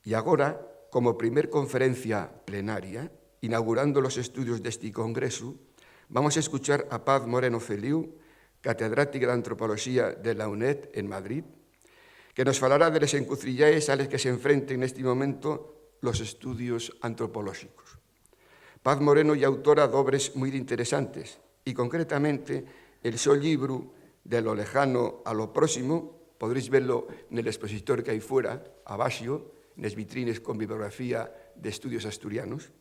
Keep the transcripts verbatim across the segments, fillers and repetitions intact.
Y agora, como primer conferencia plenaria, inaugurando los estudios d'esti congresu, vamos escuchar a Paz Moreno Feliú, catedrática d'antropoloxía de la UNED en Madrid, que nos falará de les encucillaes a les que s'enfrenten nesti momento los estudios antropolóxicos. Paz Moreno ye autora d'obres mui interesantes, y concretamente el so llibru De lo lejano a lo próximo, podréis velo nel expositor qu'hai fuera, abaxo, nes vitrines con bibliografía d'Estudios Asturianos.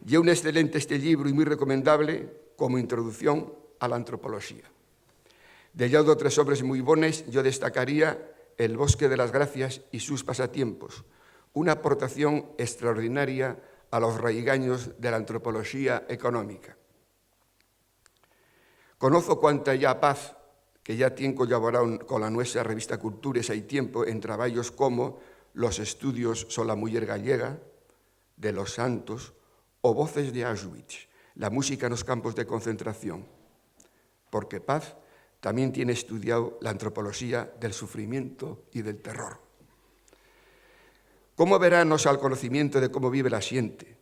Ye un excelente este llibru y mui recomendable como introducción a la antropoloxía. Del llau d'otres obres mui bones, yo destacaría El bosque de las gracias y sus pasatiempos, una aportación extraordinaria a los raigaños de la antropoloxía económica. Conozo cuánta yá Paz, que yá tien collaborao cola nuesa revista Cultures hai tiempo en trabayos como Los estudios sola muyer gallega, de Los Santos, o Voces de Auschwitz, la música nos campos de concentración, porque Paz tamién tien estudiao la antropoloxía del sufrimiento y del terror. ¿Cómo averá nos al conocimiento de cómo vive la xente,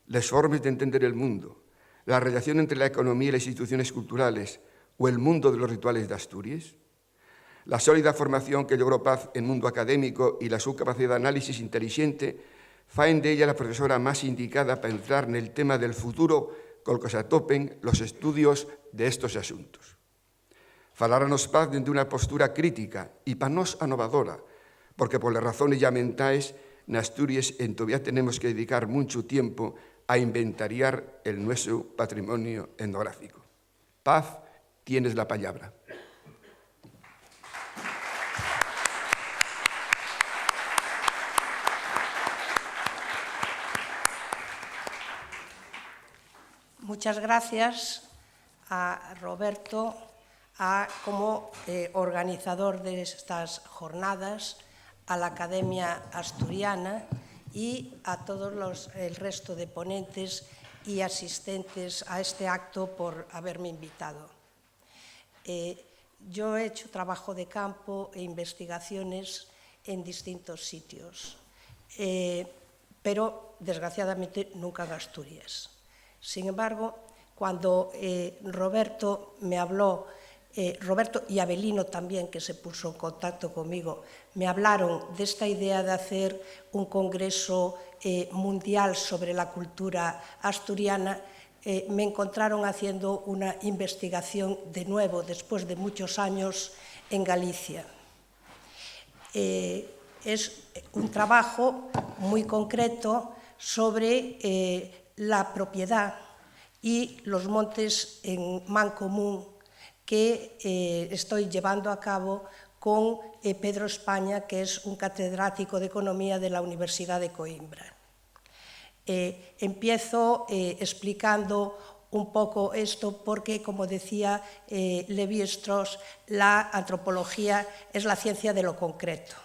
les formes d'entender el mundo, la relación entre la economía y les instituciones culturales o el mundo de los rituales d'Asturies? La sólida formación que logró Paz en mundo académico y la su capacidá d'análisis intelixente faen d'ella la profesora más indicada pa entrar nel tema del futuro col que s'atopen los estudios d'estos asuntos. Faláranos Paz dende una postura crítica y pa nós anovadora, porque poles razones yá mentaes, n'Asturies entovía tenemos que dedicar munchu tiempo a inventariar el nuesu patrimonio etnográfico. Paz, tienes la pallabra. Muchas gracias a Roberto, a, como, eh, organizador de estas jornadas, a la Academia Asturiana y a todos los, el resto de ponentes y asistentes a este acto por haberme invitado. Eh, yo he hecho trabajo de campo e investigaciones en distintos sitios, eh, pero desgraciadamente nunca en Asturias. Sin embargo, cuando, eh, Roberto me habló, eh, Roberto y Avelino también, que se puso en contacto conmigo, me hablaron de esta idea de hacer un congreso, eh, mundial sobre la cultura asturiana, eh, me encontraron haciendo una investigación de nuevo, después de muchos años, en Galicia. Eh, es un trabajo muy concreto sobre, eh, la propiedad y los montes en mancomún que, eh, estoy llevando a cabo con, eh, Pedro España, que es un catedrático de Economía de la Universidad de Coimbra. Eh, empiezo, eh, explicando un poco esto porque, como decía, eh, Lévi-Strauss, la antropología es la ciencia de lo concreto.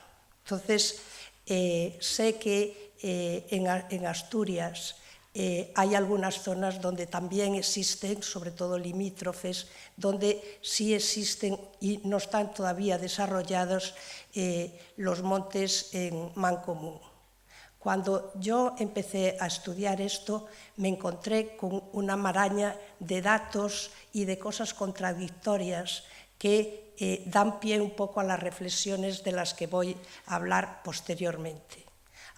Entonces, eh, sé que, eh, en A-, en Asturias, eh, hay algunas zonas donde también existen, sobre todo limítrofes, donde sí existen y no están todavía desarrollados, eh, los montes en mancomún. Cuando yo empecé a estudiar esto, me encontré con una maraña de datos y de cosas contradictorias que, eh, dan pie un poco a las reflexiones de las que voy a hablar posteriormente.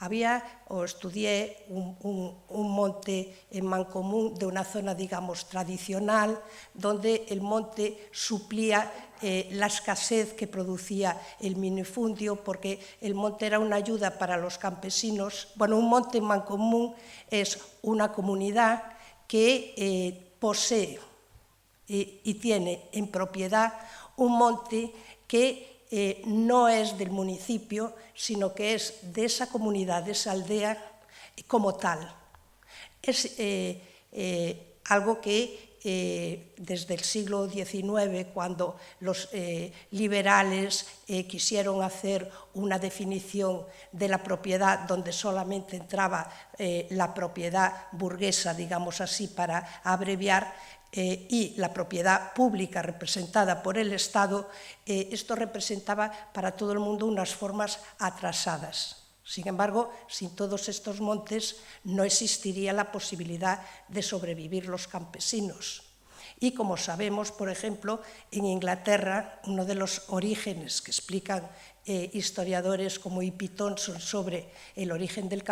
Había, o estudié un, un, un monte en mancomún de una zona, digamos, tradicional, donde el monte suplía, eh, la escasez que producía el minifundio, porque el monte era una ayuda para los campesinos. Bueno, un monte en mancomún es una comunidad que, eh, posee y, y tiene en propiedad un monte que, eh, no es del municipio, sino que es de esa comunidad, de esa aldea, eh, como tal. Es, eh, eh, algo que, eh, desde el siglo diecinueve, cuando los, eh, liberales, eh, quisieron hacer una definición de la propiedad donde solamente entraba, eh, la propiedad burguesa, digamos así, para abreviar, eh, y la propiedad pública representada por el Estado, eh, esto representaba para todo el mundo unas formas atrasadas. Sin embargo, sin todos estos montes no existiría la posibilidad de sobrevivir los campesinos. Y como sabemos, por ejemplo, en Inglaterra, uno de los orígenes que explican eh, historiadores como E P Thompson sobre el origen del,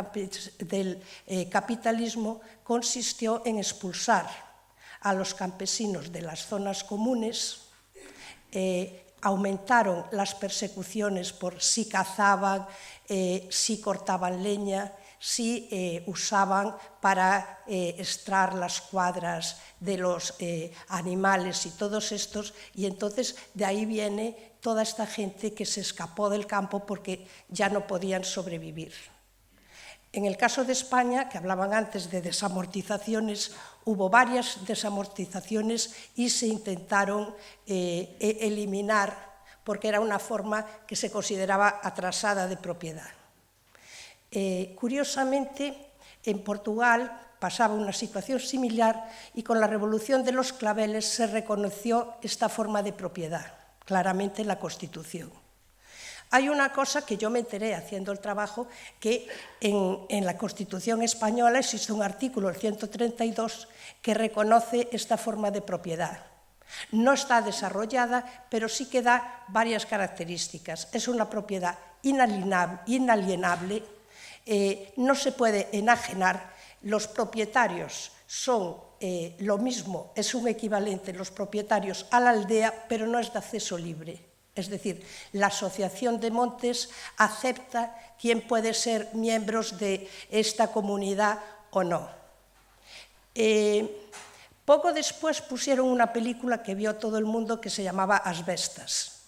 del eh, capitalismo consistió en expulsar a los campesinos de las zonas comunes, eh, aumentaron las persecuciones por si cazaban, eh, si cortaban leña, si eh, usaban para eh, estrar las cuadras de los eh, animales y todos estos, y entonces de ahí viene toda esta gente que se escapó del campo porque ya no podían sobrevivir. En el caso de España, que hablaban antes de desamortizaciones, hubo varias desamortizaciones y se intentaron eh, e-, eliminar porque era una forma que se consideraba atrasada de propiedad. Eh, curiosamente, en Portugal pasaba una situación similar y con la revolución de los claveles se reconoció esta forma de propiedad claramente en la Constitución. Hay una cosa que yo me enteré haciendo el trabajo, que en, en la Constitución española existe un artículo, el ciento treinta y dos, que reconoce esta forma de propiedad. No está desarrollada, pero sí que da varias características. Es una propiedad inalienable, eh, no se puede enajenar, los propietarios son eh, lo mismo, es un equivalente los propietarios a la aldea, pero no es de acceso libre. Es decir, la Asociación de Montes acepta quién puede ser miembros de esta comunidad o no. Eh, poco después pusieron una película que vio todo el mundo que se llamaba As Bestas.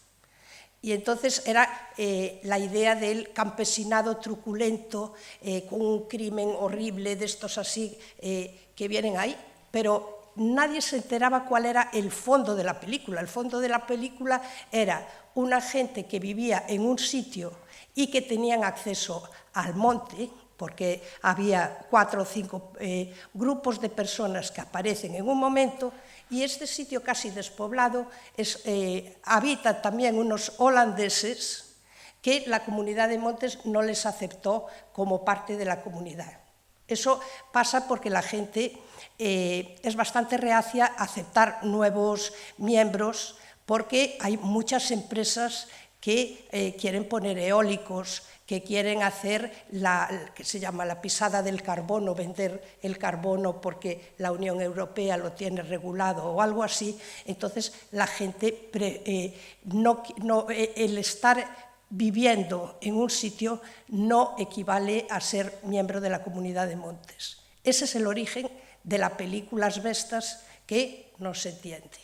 Y entonces era eh, la idea del campesinado truculento, eh, con un crimen horrible de estos así eh, que vienen ahí, pero nadie se enteraba cuál era el fondo de la película. El fondo de la película era una gente que vivía en un sitio y que tenían acceso al monte, porque había cuatro o cinco eh, grupos de personas que aparecen en un momento, y este sitio casi despoblado es, eh, habita también unos holandeses que la comunidad de Montes no les aceptó como parte de la comunidad. Eso pasa porque la gente eh, es bastante reacia a aceptar nuevos miembros, porque hay muchas empresas que eh, quieren poner eólicos, que quieren hacer la que se llama la pisada del carbono, vender el carbono porque la Unión Europea lo tiene regulado o algo así. Entonces la gente, eh, no, no, eh, el estar viviendo en un sitio no equivale a ser miembro de la Comunidad de Montes. Ese es el origen de la película As Bestas, que no se entiende.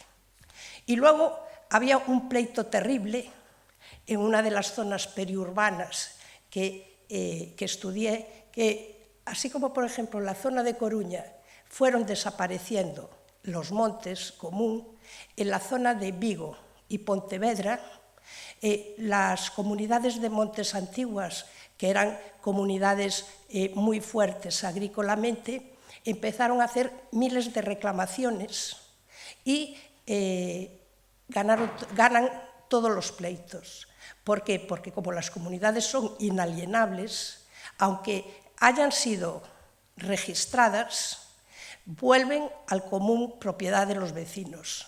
Y luego había un pleito terrible en una de las zonas periurbanas que, eh, que estudié, que así como, por ejemplo, en la zona de Coruña fueron desapareciendo los montes común, en la zona de Vigo y Pontevedra, eh, las comunidades de montes antiguas, que eran comunidades eh, muy fuertes agrícolamente, empezaron a hacer miles de reclamaciones y eh, ganaron, ganan todos los pleitos. ¿Por qué? Porque como las comunidades son inalienables, aunque hayan sido registradas, vuelven al común propiedad de los vecinos.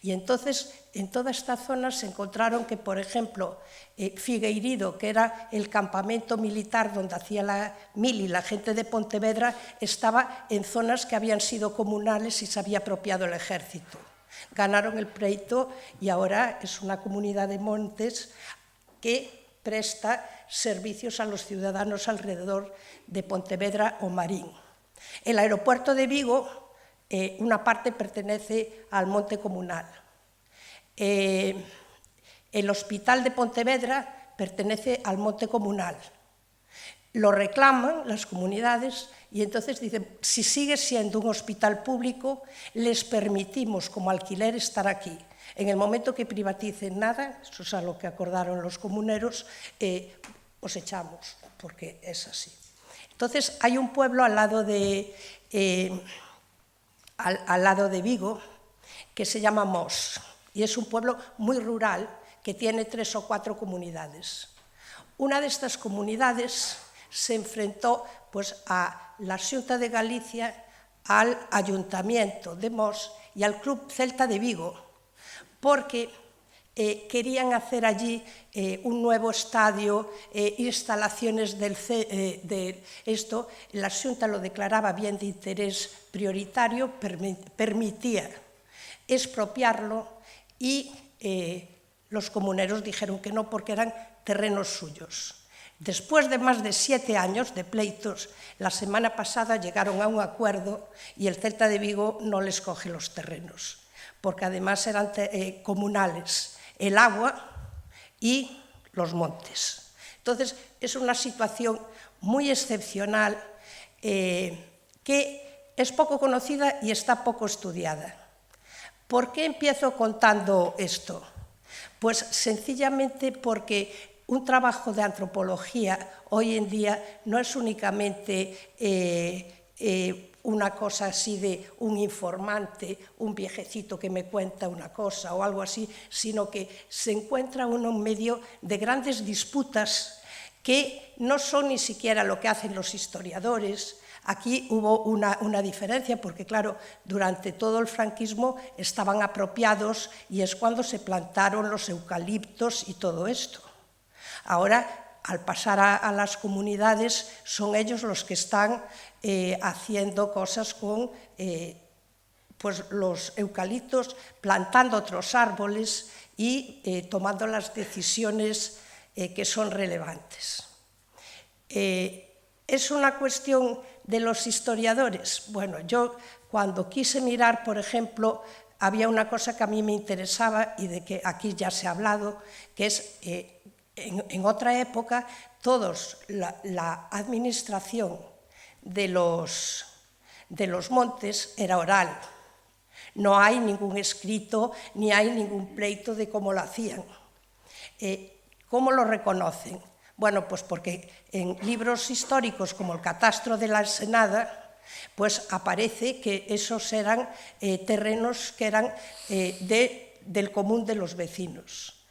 Y entonces, en toda esta zona se encontraron que, por ejemplo, eh, Figueirido, que era el campamento militar donde hacía la mili la gente de Pontevedra, estaba en zonas que habían sido comunales y se había apropiado el ejército. Ganaron el pleito y ahora es una comunidad de montes que presta servicios a los ciudadanos alrededor de Pontevedra o Marín. El aeropuerto de Vigo, eh, una parte pertenece al monte comunal. Eh, el hospital de Pontevedra pertenece al monte comunal. Lo reclaman las comunidades y entonces dicen, si sigue siendo un hospital público, les permitimos como alquiler estar aquí. En el momento que privaticen nada, eso es a lo que acordaron los comuneros, eh, os echamos, porque es así. Entonces, hay un pueblo al lado de, eh, al, al lado de Vigo que se llama Mos, y es un pueblo muy rural que tiene tres o cuatro comunidades. Una d'estas comunidades s'enfrentó, pues, a la Xunta de Galicia, al Ayuntamiento de Mos y al Club Celta de Vigo, porque, eh, querían hacer allí, eh, un nuevo estadio, eh, instalaciones del ce-, eh, de esto, la Xunta lo declaraba bien de interés prioritario, permi-, permitía expropiarlo y, eh, los comuneros dijeron que no porque eran terrenos suyos. Después de más de siete años de pleitos, la semana pasada llegaron a un acuerdo y el Celta de Vigo no les coge los terrenos, porque además eran te-, eh, comunales el agua y los montes. Entonces, es una situación muy excepcional, eh, que es poco conocida y está poco estudiada. ¿Por qué empiezo contando esto? Pues sencillamente porque un trabajo de antropología hoy en día no es únicamente, eh, eh, una cosa así de un informante, un viejecito que me cuenta una cosa o algo así, sino que se encuentra uno en medio de grandes disputas que no son ni siquiera lo que hacen los historiadores. Aquí hubo una, una diferencia, porque, claro, durante todo el franquismo estaban apropiados y es cuando se plantaron los eucaliptos y todo esto. Ahora, al pasar a, a las comunidades, son ellos los que están, eh, haciendo cosas con, eh, pues, los eucaliptos, plantando otros árboles y, eh, tomando las decisiones, eh, que son relevantes. Eh, ¿es una cuestión de los historiadores? Bueno, yo cuando quise mirar, por ejemplo, había una cosa que a mí me interesaba y de que aquí ya se ha hablado, que es, eh, en, en otra época, todos, la, la administración de los, de los montes era oral. No hay ningún escrito, ni hay ningún pleito de cómo lo hacían. Eh, ¿cómo lo reconocen? Bueno, pues porque en libros históricos como el Catastro de la Ensenada, pues aparece que esos eran, eh, terrenos que eran, eh, de, del común de los vecinos.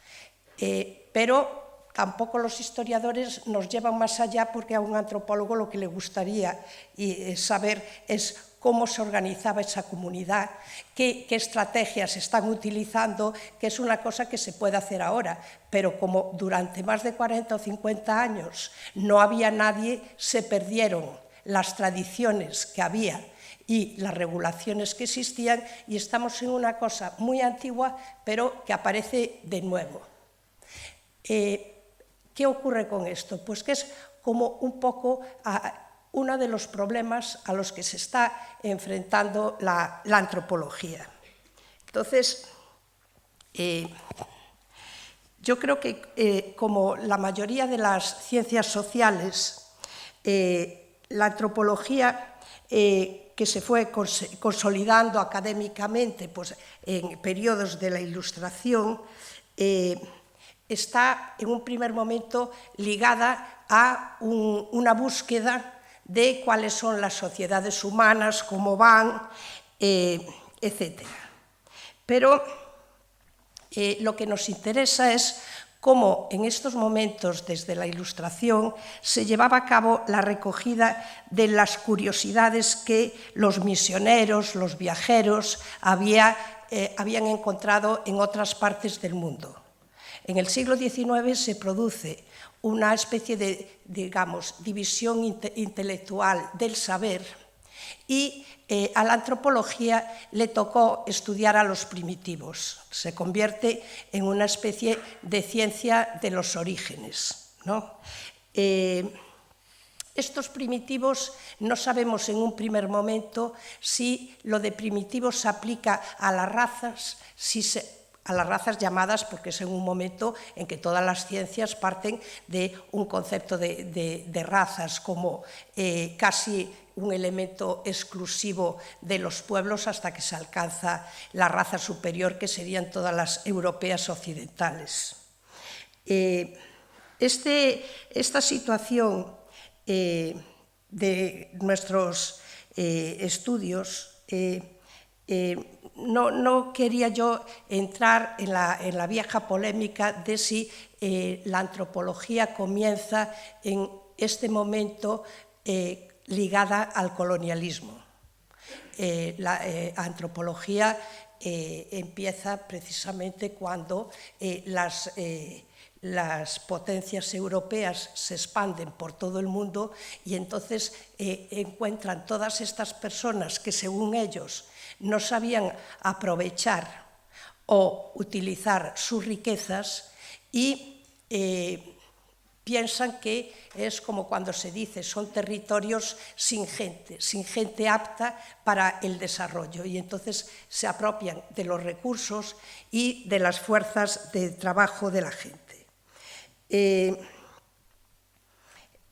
Eh, pero tampoco los historiadores nos llevan más allá, porque a un antropólogo lo que le gustaría y, eh, saber es cómo se organizaba esa comunidad, qué, qué estrategias están utilizando, que es una cosa que se puede hacer ahora, pero como durante más de cuarenta o cincuenta años no había nadie, se perdieron las tradiciones que había y las regulaciones que existían, y estamos en una cosa muy antigua, pero que aparece de nuevo. Eh, ¿qué ocurre con esto? Pues que es como un poco a, uno de los problemas a los que se está enfrentando la, la antropología. Entonces, eh, yo creo que, eh, como la mayoría de las ciencias sociales, eh, la antropología, eh, que se fue cons-, consolidando académicamente, pues, en periodos de la Ilustración, eh, está en un primer momento ligada a un, una búsqueda de cuáles son las sociedades humanas, cómo van, eh, etcétera. Pero, eh, lo que nos interesa es cómo en estos momentos, desde la Ilustración, se llevaba a cabo la recogida de las curiosidades que los misioneros, los viajeros, había, eh, habían encontrado en otras partes del mundo. En el siglo diecinueve se produce una especie de, digamos, división inte-, intelectual del saber y, eh, a la antropología le tocó estudiar a los primitivos. Se convierte en una especie de ciencia de los orígenes, ¿no? Eh, estos primitivos, no sabemos en un primer momento si lo de primitivos se aplica a las razas, si se, a las razas llamadas, porque es en un momento en que todas las ciencias parten de un concepto de, de, de razas como, eh, casi un elemento exclusivo de los pueblos, hasta que se alcanza la raza superior, que serían todas las europeas occidentales. Eh, este, esta situación, eh, de nuestros, eh, estudios, eh, Eh, no, no quería yo entrar en la, en la vieja polémica de si, eh, la antropología comienza en este momento, eh, ligada al colonialismo. Eh, la, eh, antropología, eh, empieza precisamente cuando, eh, las, eh, las potencias europeas se expanden por todo el mundo y entonces, eh, encuentran todas estas personas que, según ellos, no sabían aprovechar o utilizar sus riquezas y, eh, piensan que es como cuando se dice, son territorios sin gente, sin gente apta para el desarrollo, y entonces se apropian de los recursos y de las fuerzas de trabajo de la gente. Eh,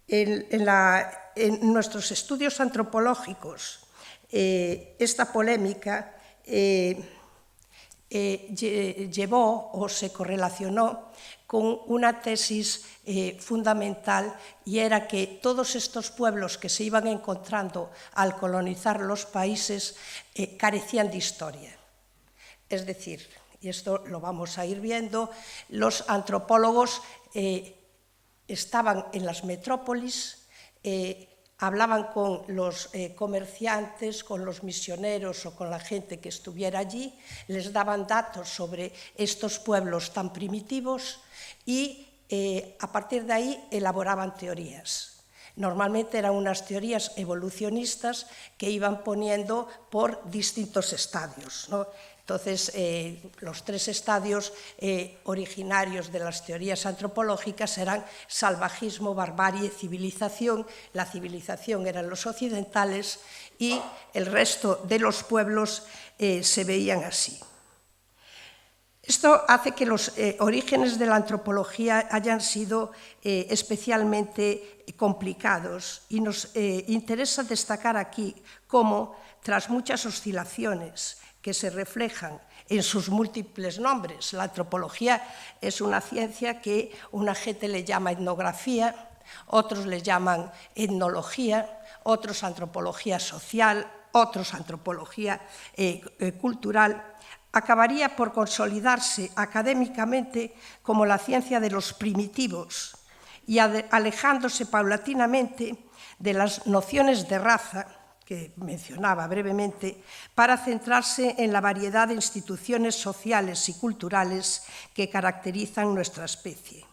en, en la, en nuestros estudios antropológicos, eh, esta polémica, eh, eh, lle-, llevó o se correlacionó con una tesis, eh, fundamental, y era que todos estos pueblos que se iban encontrando al colonizar los países, eh, carecían de historia. Es decir, y esto lo vamos a ir viendo, los antropólogos, eh, estaban en las metrópolis, eh, hablaban con los, eh, comerciantes, con los misioneros o con la gente que estuviera allí, les daban datos sobre estos pueblos tan primitivos y, eh, a partir de ahí elaboraban teorías. Normalmente eran unas teorías evolucionistas que iban poniendo por distintos estadios, ¿no? Entonces, eh, los tres estadios, eh, originarios de las teorías antropológicas eran salvajismo, barbarie, civilización. La civilización eran los occidentales y el resto de los pueblos, eh, se veían así. Esto hace que los, eh, orígenes de la antropología hayan sido, eh, especialmente complicados y nos, eh, interesa destacar aquí cómo, tras muchas oscilaciones que se reflejan en sus múltiples nombres, la antropología es una ciencia que una gente le llama etnografía, otros le llaman etnología, otros antropología social, otros antropología, eh, eh, cultural, acabaría por consolidarse académicamente como la ciencia de los primitivos y ade-, alejándose paulatinamente de las nociones de raza que mencionaba brevemente, para centrarse en la variedad de instituciones sociales y culturales que caracterizan nuestra especie.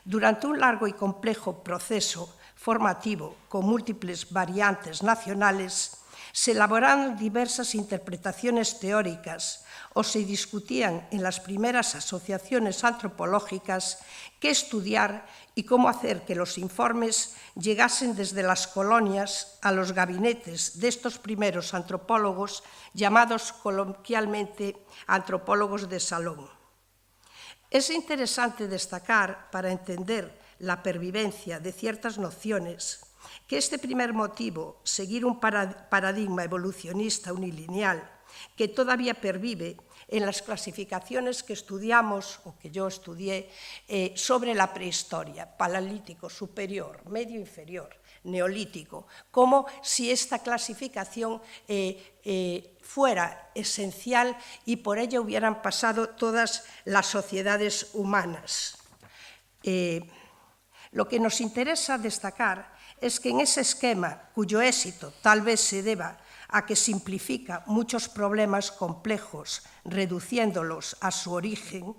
Durante un largo y complejo proceso formativo con múltiples variantes nacionales, se elaboraron diversas interpretaciones teóricas o se discutían en las primeras asociaciones antropológicas qué estudiar y cómo hacer que los informes llegasen desde las colonias a los gabinetes de estos primeros antropólogos, llamados coloquialmente antropólogos de salón. Es interesante destacar, para entender la pervivencia de ciertas nociones, que este primer motivo, seguir un para-, paradigma evolucionista unilineal, que todavía pervive en las clasificaciones que estudiamos, o que yo estudié, eh, sobre la prehistoria, paleolítico superior, medio inferior, neolítico, como si esta clasificación, eh, eh, fuera esencial y por ella hubieran pasado todas las sociedades humanas. Eh, lo que nos interesa destacar es que en ese esquema, cuyo éxito tal vez se deba a que simplifica muchos problemas complejos, reduciéndolos a su origen,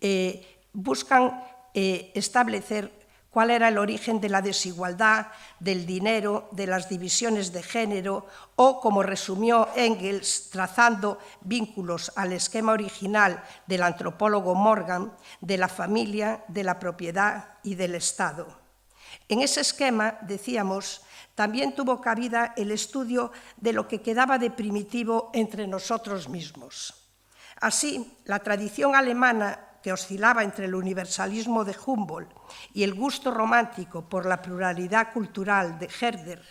eh, buscan, eh, establecer cuál era el origen de la desigualdad, del dinero, de las divisiones de género, o, como resumió Engels, trazando vínculos al esquema original del antropólogo Morgan, de la familia, de la propiedad y del Estado. En ese esquema, decíamos, también tuvo cabida el estudio de lo que quedaba de primitivo entre nosotros mismos. Así, la tradición alemana, que oscilaba entre el universalismo de Humboldt y el gusto romántico por la pluralidad cultural de Herder,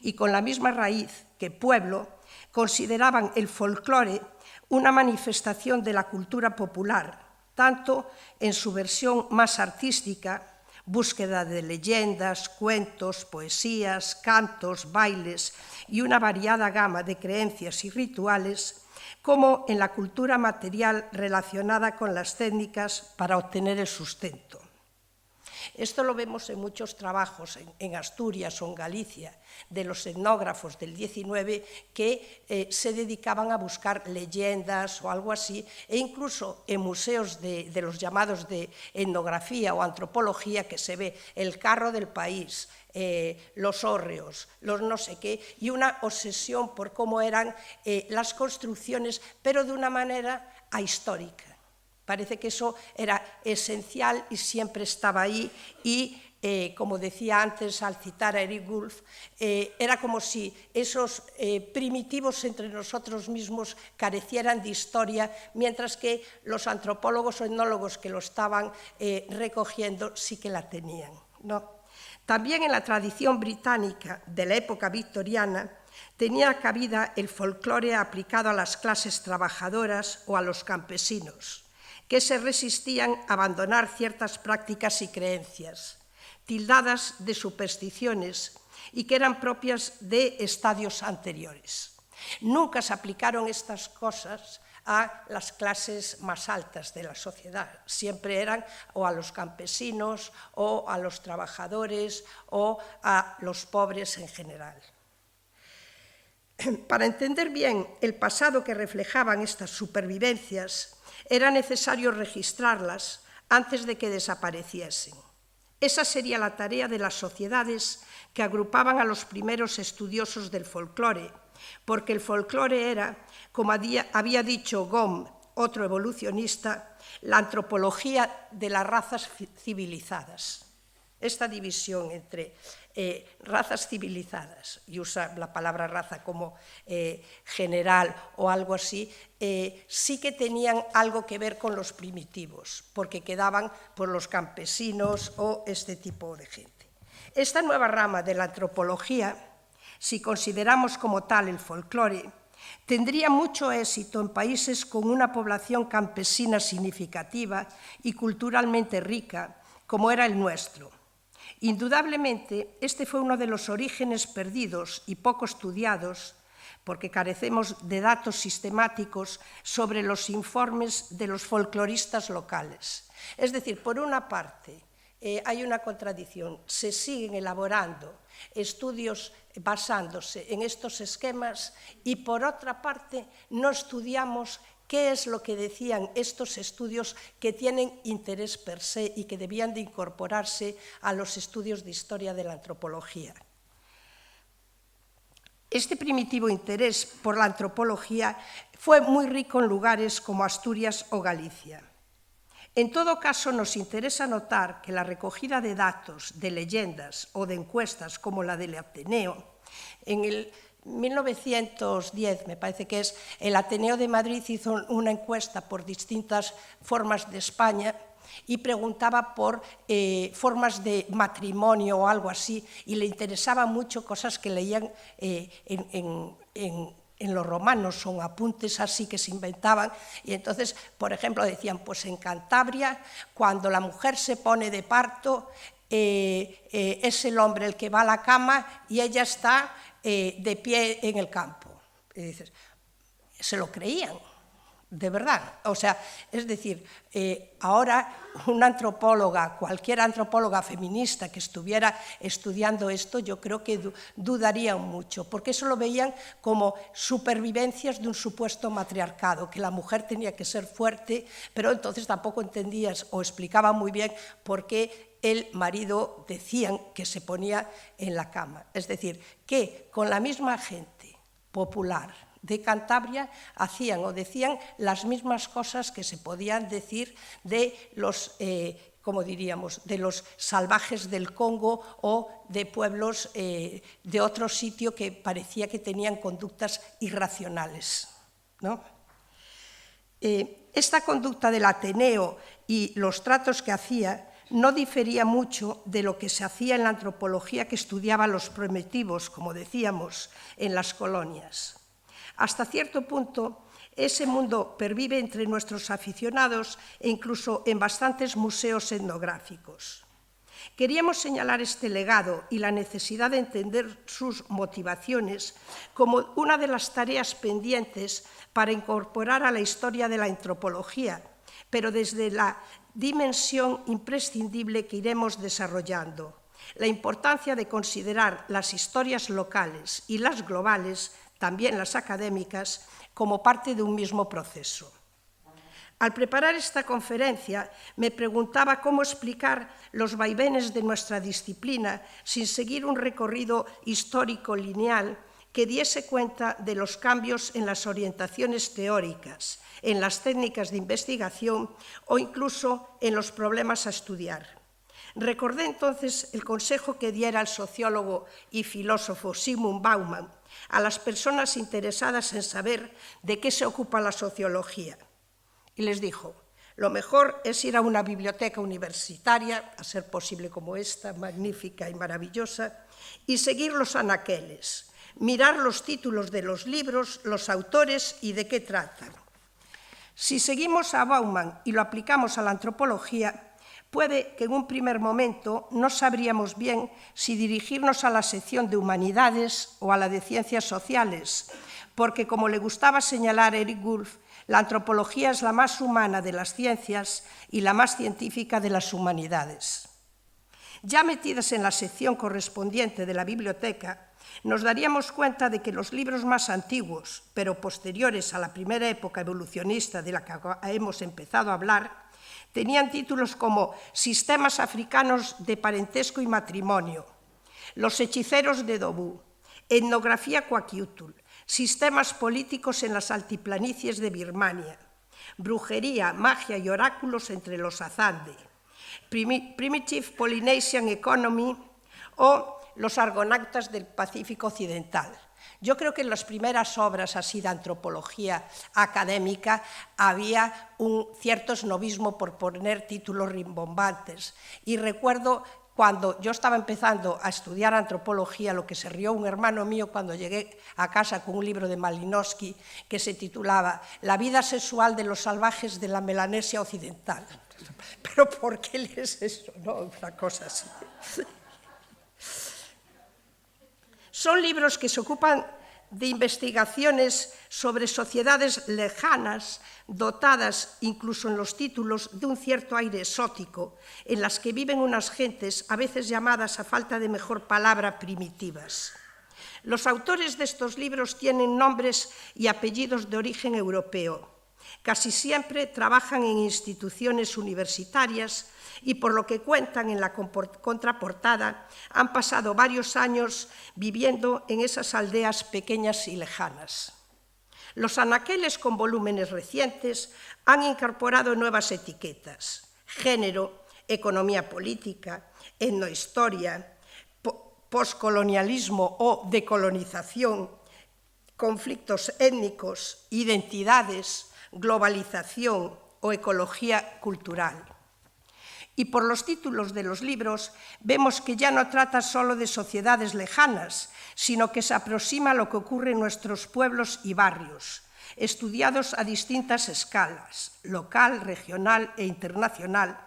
y con la misma raíz que pueblo, consideraban el folclore una manifestación de la cultura popular, tanto en su versión más artística, búsqueda de leyendas, cuentos, poesías, cantos, bailes y una variada gama de creencias y rituales, como en la cultura material relacionada con las técnicas para obtener el sustento. Esto lo vemos en muchos trabajos en, en Asturias o en Galicia, de los etnógrafos del diecinueve que, eh, se dedicaban a buscar leyendas o algo así, e incluso en museos de, de los llamados de etnografía o antropología, que se ve el carro del país, eh, los hórreos, los no sé qué, y una obsesión por cómo eran, eh, las construcciones, pero de una manera ahistórica. Parece que eso era esencial y siempre estaba ahí y, eh, como decía antes al citar a Eric Wolf, eh, era como si esos, eh, primitivos entre nosotros mismos carecieran de historia, mientras que los antropólogos o etnólogos que lo estaban, eh, recogiendo sí que la tenían, ¿no? También en la tradición británica de la época victoriana tenía cabida el folclore aplicado a las clases trabajadoras o a los campesinos, que se resistían a abandonar ciertas prácticas y creencias, tildadas de supersticiones y que eran propias de estadios anteriores. Nunca se aplicaron estas cosas a las clases más altas de la sociedad. Siempre eran o a los campesinos o a los trabajadores o a los pobres en general. Para entender bien el pasado que reflejaban estas supervivencias, era necesario registrarlas antes de que desapareciesen. Esa sería la tarea de las sociedades que agrupaban a los primeros estudiosos del folclore, porque el folclore era, como había, había dicho Gom, otro evolucionista, la antropología de las razas ci-, civilizadas. Esta división entre, eh, razas civilizadas, y usa la palabra raza como, eh, general o algo así, eh, sí que tenían algo que ver con los primitivos, porque quedaban por los campesinos o este tipo de gente. Esta nueva rama de la antropología, si consideramos como tal el folclore, tendría mucho éxito en países con una población campesina significativa y culturalmente rica, como era el nuestro. Indudablemente, este fue uno de los orígenes perdidos y poco estudiados, porque carecemos de datos sistemáticos sobre los informes de los folcloristas locales. Es decir, por una parte, eh, hay una contradicción. Se siguen elaborando estudios basándose en estos esquemas y, por otra parte, no estudiamos qué es lo que decían estos estudios que tienen interés per se y que debían de incorporarse a los estudios de historia de la antropología. Este primitivo interés por la antropología fue muy rico en lugares como Asturias o Galicia. En todo caso, nos interesa notar que la recogida de datos, de leyendas o de encuestas como la del Ateneo, en el mil novecientos diez, me parece que es, el Ateneo de Madrid hizo una encuesta por distintas formas de España y preguntaba por, eh, formas de matrimonio o algo así, y le interesaba mucho cosas que leían, eh, en, en, en, en los romanos, son apuntes así que se inventaban. Y entonces, por ejemplo, decían, pues en Cantabria, cuando la mujer se pone de parto, eh, eh, es el hombre el que va a la cama y ella está, eh, de pie en el campo. Y dices, se lo creían, de verdad. O sea, es decir, eh, ahora una antropóloga, cualquier antropóloga feminista que estuviera estudiando esto, yo creo que du-, dudarían mucho, porque eso lo veían como supervivencias de un supuesto matriarcado, que la mujer tenía que ser fuerte, pero entonces tampoco entendías o explicaba muy bien por qué el marido decían que se ponía en la cama. Es decir, que con la misma gente popular de Cantabria hacían o decían las mismas cosas que se podían decir de los, eh, como diríamos, de los salvajes del Congo o de pueblos, eh, de otro sitio que parecía que tenían conductas irracionales, ¿no? Eh, esta conducta del Ateneo y los tratos que hacía no difería mucho de lo que se hacía en la antropología que estudiaba los primitivos, como decíamos, en las colonias. Hasta cierto punto, ese mundo pervive entre nuestros aficionados e incluso en bastantes museos etnográficos. Queríamos señalar este legado y la necesidad de entender sus motivaciones como una de las tareas pendientes para incorporar a la historia de la antropología, pero desde la dimensión imprescindible que iremos desarrollando, la importancia de considerar las historias locales y las globales, también las académicas, como parte de un mismo proceso. Al preparar esta conferencia, me preguntaba cómo explicar los vaivenes de nuestra disciplina sin seguir un recorrido histórico lineal que diese cuenta de los cambios en las orientaciones teóricas, en las técnicas de investigación o incluso en los problemas a estudiar. Recordé entonces el consejo que diera el sociólogo y filósofo Zygmunt Bauman a las personas interesadas en saber de qué se ocupa la sociología. Y les dijo: "Lo mejor es ir a una biblioteca universitaria, a ser posible como esta, magnífica y maravillosa, y seguir los anaqueles, mirar los títulos de los libros, los autores y de qué tratan". Si seguimos a Bauman y lo aplicamos a la antropología, puede que en un primer momento no sabríamos bien si dirigirnos a la sección de humanidades o a la de ciencias sociales, porque, como le gustaba señalar Eric Wolf, la antropología es la más humana de las ciencias y la más científica de las humanidades. Ya metidas en la sección correspondiente de la biblioteca, nos daríamos cuenta de que los libros más antiguos, pero posteriores a la primera época evolucionista de la que acá hemos empezado a hablar, tenían títulos como Sistemas africanos de parentesco y matrimonio, Los hechiceros de Dobú, Etnografía Coaquiutul, Sistemas políticos en las altiplanicies de Birmania, Brujería, magia y oráculos entre los Azande, Primi-, Primitive Polynesian Economy o Los argonautas del Pacífico Occidental. Yo creo que en las primeras obras así de antropología académica había un cierto esnovismo por poner títulos rimbombantes. Y recuerdo cuando yo estaba empezando a estudiar antropología, lo que se rió un hermano mío cuando llegué a casa con un libro de Malinowski que se titulaba La vida sexual de los salvajes de la Melanesia occidental. Pero ¿por qué lees eso? No, una cosa así. Son libros que se ocupan de investigaciones sobre sociedades lejanas, dotadas, incluso en los títulos, de un cierto aire exótico, en las que viven unas gentes a veces llamadas, a falta de mejor palabra, primitivas. Los autores de estos libros tienen nombres y apellidos de origen europeo. Casi siempre trabajan en instituciones universitarias y, por lo que cuentan en la compor-, contraportada, han pasado varios años viviendo en esas aldeas pequeñas y lejanas. Los anaqueles con volúmenes recientes han incorporado nuevas etiquetas: género, economía política, etnohistoria, po-, poscolonialismo o decolonización, conflictos étnicos, identidades, globalización o ecología cultural. Y por los títulos de los libros vemos que ya no trata solo de sociedades lejanas, sino que se aproxima a lo que ocurre en nuestros pueblos y barrios, estudiados a distintas escalas, local, regional e internacional,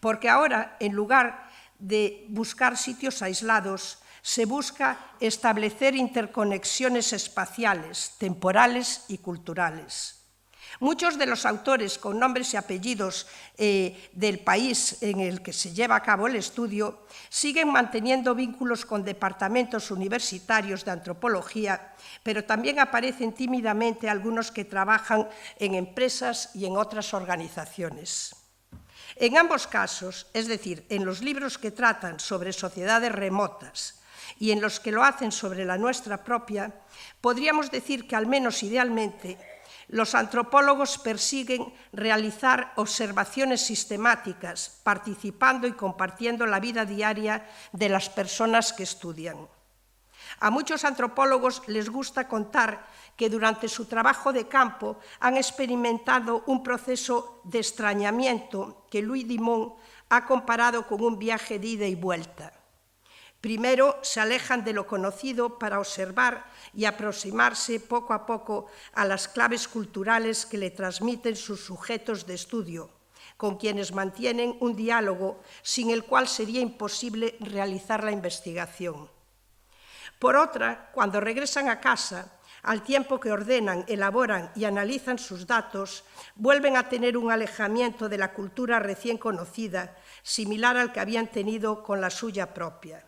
porque ahora, en lugar de buscar sitios aislados, se busca establecer interconexiones espaciales, temporales y culturales. Muchos de los autores con nombres y apellidos, eh, del país en el que se lleva a cabo el estudio siguen manteniendo vínculos con departamentos universitarios de antropología, pero también aparecen tímidamente algunos que trabajan en empresas y en otras organizaciones. En ambos casos, es decir, en los libros que tratan sobre sociedades remotas y en los que lo hacen sobre la nuestra propia, podríamos decir que, al menos idealmente, los antropólogos persiguen realizar observaciones sistemáticas, participando y compartiendo la vida diaria de las personas que estudian. A muchos antropólogos les gusta contar que durante su trabajo de campo han experimentado un proceso de extrañamiento que Louis Dimon ha comparado con un viaje de ida y vuelta. Primero, se alejan de lo conocido para observar y aproximarse poco a poco a las claves culturales que le transmiten sus sujetos de estudio. con quienes mantienen un diálogo sin el cual sería imposible realizar la investigación. Por otra, cuando regresan a casa, al tiempo que ordenan, elaboran y analizan sus datos, vuelven a tener un alejamiento de la cultura recién conocida, similar al que habían tenido con la suya propia.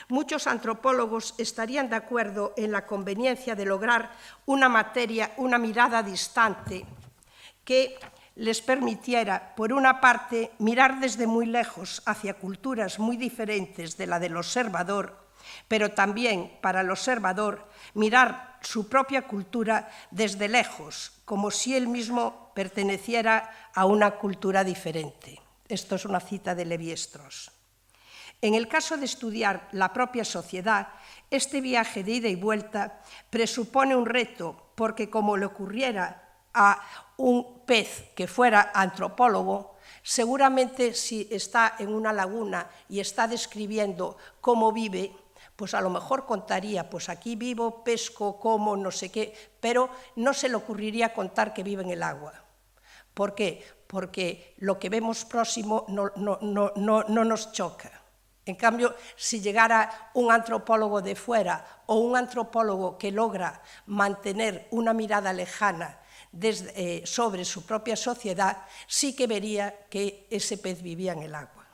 Muchos antropólogos estarían de acuerdo en la conveniencia de lograr una materia, una mirada distante que les permitiera, por una parte, mirar desde muy lejos hacia culturas muy diferentes de la del observador, pero también para el observador mirar su propia cultura desde lejos, como si él mismo perteneciera a una cultura diferente. Esto es una cita de Levi-Strauss. En el caso de estudiar la propia sociedá, este viaje de ida y vuelta presupone un reto, porque como le ocurriera a un pez que fuera antropólogo, seguramente si está en una laguna y está describiendo cómo vive, pues a lo mejor contaría, pues aquí vivo, pesco, como, no sé qué, pero no se le ocurriría contar que vive en el agua. ¿Por qué? Porque lo que vemos próximo no, no, no, no, no nos choca. En cambio, si llegara un antropólogo de fuera o un antropólogo que logra mantener una mirada lejana desde, eh, sobre su propia sociedad, sí que vería que ese pez vivía en el agua.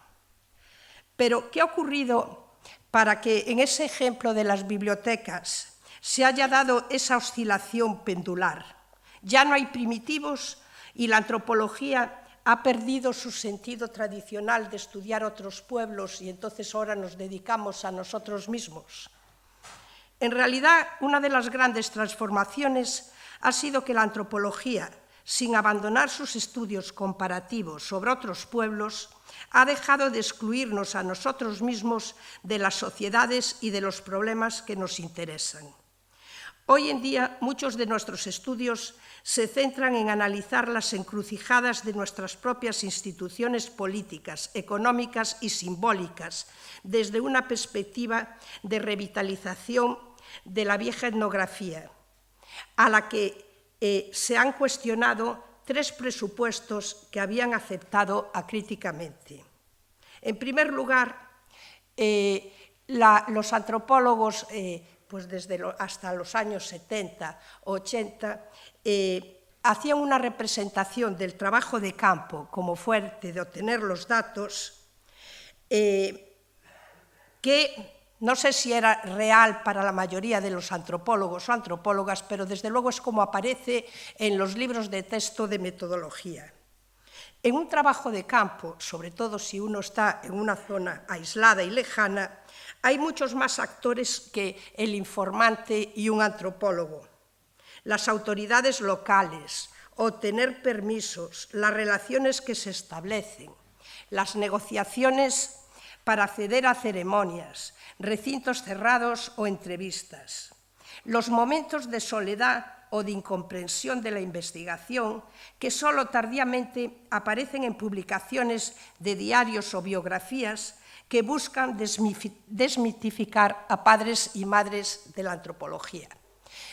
Pero, ¿qué ha ocurrido para que en ese ejemplo de las bibliotecas se haya dado esa oscilación pendular? Ya no hay primitivos y la antropología ha perdido su sentido tradicional de estudiar otros pueblos y entonces ahora nos dedicamos a nosotros mismos. En realidad, una de las grandes transformaciones ha sido que la antropología, sin abandonar sus estudios comparativos sobre otros pueblos, ha dejado de excluirnos a nosotros mismos de las sociedades y de los problemas que nos interesan. Hoy en día, muchos de nuestros estudios se centran en analizar las encrucijadas de nuestras propias instituciones políticas, económicas y simbólicas desde una perspectiva de revitalización de la vieja etnografía, a la que, eh, se han cuestionado tres presupuestos que habían aceptado acríticamente. En primer lugar, eh, la, los antropólogos, eh, pues desde lo, hasta los años setenta, ochenta, eh, hacían una representación del trabajo de campo como fuente de obtener los datos, eh, que no sé si era real para la mayoría de los antropólogos o antropólogas, pero desde luego es como aparece en los libros de texto de metodología. En un trabajo de campo, sobre todo si uno está en una zona aislada y lejana, hay muchos más actores que el informante y un antropólogo. Las autoridades locales, obtener permisos, las relaciones que se establecen, las negociaciones para acceder a ceremonias, recintos cerrados o entrevistas. Los momentos de soledad o de incomprensión de la investigación, que solo tardíamente aparecen en publicaciones de diarios o biografías que buscan desmifi-, desmitificar a padres y madres de la antropología.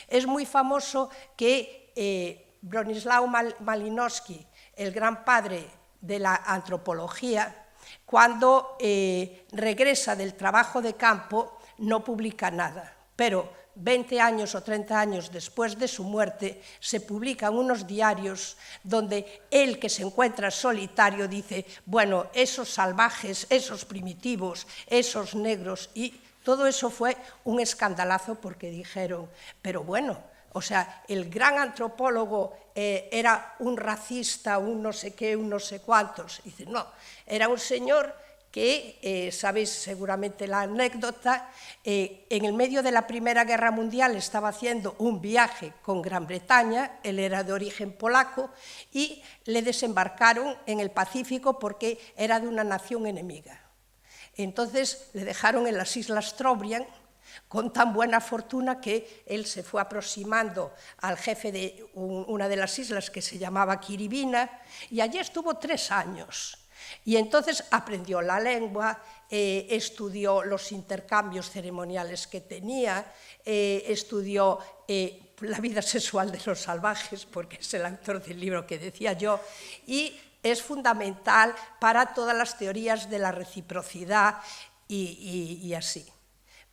Es muy famoso que, eh, Bronislaw Mal-, Malinowski, el gran padre de la antropología, cuando, eh, regresa del trabajo de campo, no publica nada. Pero veinte años o treinta años después de su muerte, se publican unos diarios donde él, que se encuentra solitario, dice: "Bueno, esos salvajes, esos primitivos, esos negros", y todo eso fue un escandalazo porque dijeron: "Pero bueno, o sea, el gran antropólogo, eh, era un racista, un no sé qué, un no sé cuántos". Y dice: "No, era un señor que, eh, sabéis seguramente la anécdota, eh, en el medio de la Primera Guerra Mundial estaba haciendo un viaje con Gran Bretaña, él era de origen polaco, y le desembarcaron en el Pacífico porque era de una nación enemiga. Entonces le dejaron en las Islas Trobriand con tan buena fortuna que él se fue aproximando al jefe de un-, una de las islas que se llamaba Kiribina, y allí estuvo tres años. Y entonces aprendió la lengua, eh, estudió los intercambios ceremoniales que tenía, eh, estudió, eh, la vida sexual de los salvajes, porque es el autor del libro que decía yo, y Es fundamental para todas las teorías de la reciprocidad y, y, y así.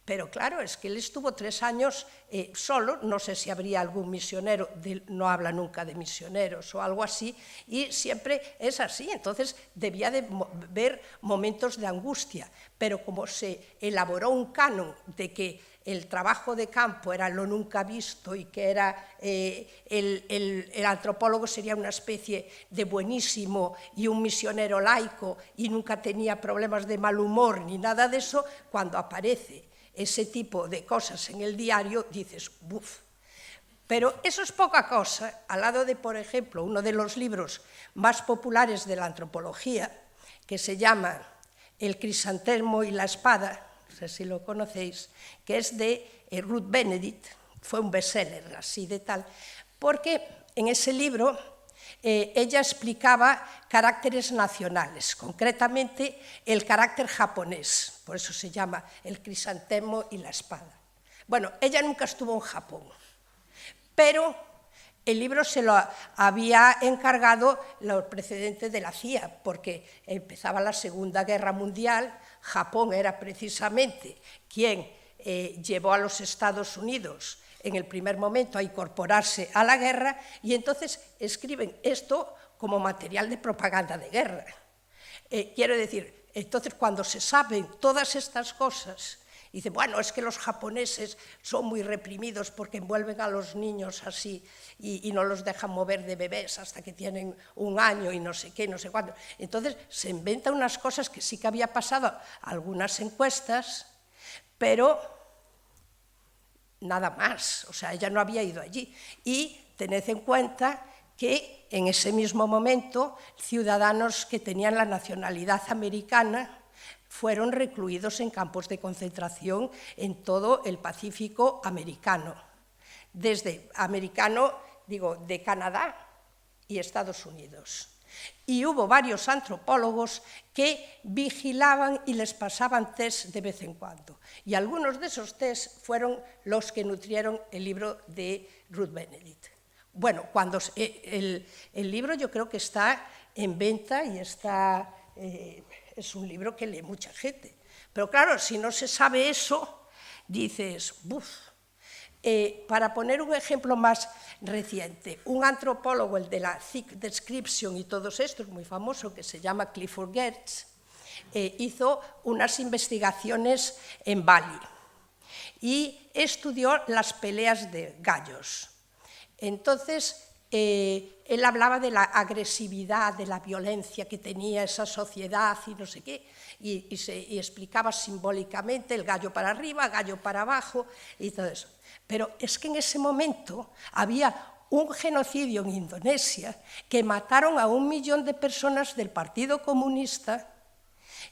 Pero claro, es que él estuvo tres años eh, solo, no sé si habría algún misionero, de, no habla nunca de misioneros o algo así, y siempre es así. Entonces debía de ver momentos de angustia, pero como se elaboró un canon de que el trabajo de campo era lo nunca visto y que era eh, el, el, el, antropólogo sería una especie de buenísimo y un misionero laico y nunca tenía problemas de mal humor ni nada de eso, cuando aparece ese tipo de cosas en el diario, dices, buf. Pero eso es poca cosa al lado de, por ejemplo, uno de los libros más populares de la antropología, que se llama El crisantemo y la espada, no sé si lo conocéis, que es de eh, Ruth Benedict, fue un bestseller así de tal, porque en ese libro eh, ella explicaba caracteres nacionales, concretamente el carácter japonés, por eso se llama El crisantemo y la espada. Bueno, ella nunca estuvo en Japón, pero el libro se lo había encargado los precedentes de la CIA, porque empezaba la Segunda Guerra Mundial, Japón era precisamente quien eh, llevó a los Estados Unidos en el primer momento a incorporarse a la guerra, y entonces escriben esto como material de propaganda de guerra. Eh, quiero decir, entonces cuando se saben todas estas cosas, dice, bueno, es que los japoneses son muy reprimidos porque envuelven a los niños así y, y, no los dejan mover de bebés hasta que tienen un año y no sé qué, no sé cuánto. Entonces se inventa unas cosas que sí que había pasado algunas encuestas, pero nada más, o sea, ella no había ido allí. Y tened en cuenta que en ese mismo momento ciudadanos que tenían la nacionalidad americana fueron recluidos en campos de concentración en todo el Pacífico americano, desde americano, digo, de Canadá y Estados Unidos. Y hubo varios antropólogos que vigilaban y les pasaban test de vez en cuando. Y algunos de esos test fueron los que nutrieron el libro de Ruth Benedict. Bueno, cuando eh, el, el libro yo creo que está en venta y está, eh, es un libro que lee mucha gente. Pero claro, si no se sabe eso, dices, buf. Eh, para poner un ejemplo más reciente, un antropólogo, el de la Thick Description y todos estos, muy famoso, que se llama Clifford Geertz, eh, hizo unas investigaciones en Bali y estudió las peleas de gallos. Entonces, eh, él hablaba de la agresividad, de la violencia que tenía esa sociedad y no sé qué, y, y se, y explicaba simbólicamente el gallo para arriba, gallo para abajo y todo eso. Pero es que en ese momento había un genocidio en Indonesia que mataron a un millón de personas del Partido Comunista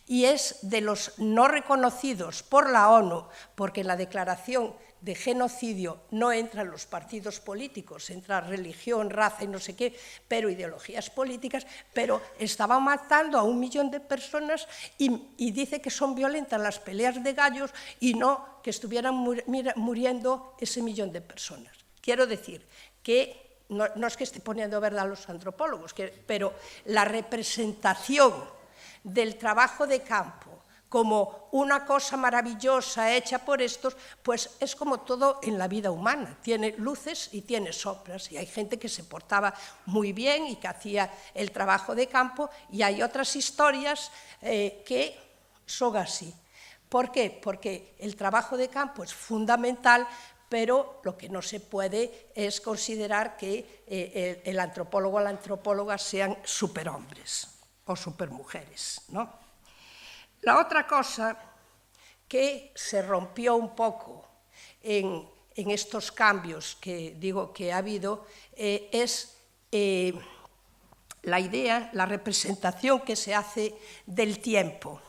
y es de los no reconocidos por la ONU, porque en la declaración de genocidio no entran los partidos políticos, entra religión, raza y no sé qué, pero ideologías políticas, pero estaban matando a un millón de personas y, y dice que son violentas las peleas de gallos y no que estuvieran mur- mira- muriendo ese millón de personas. Quiero decir que no, no es que esté poniendo verde a los antropólogos, que, pero la representación del trabajo de campo como una cosa maravillosa hecha por estos, pues es como todo en la vida humana, tiene luces y tiene sombras, y hay gente que se portaba muy bien y que hacía el trabajo de campo, y hay otras historias eh, que son así. ¿Por qué? Porque el trabajo de campo es fundamental, pero lo que no se puede es considerar que eh, el, el antropólogo o la antropóloga sean superhombres o supermujeres, ¿no? La otra cosa que se rompió un poco en, en estos cambios que digo que ha habido eh, es eh, la idea, la representación que se hace del tiempo.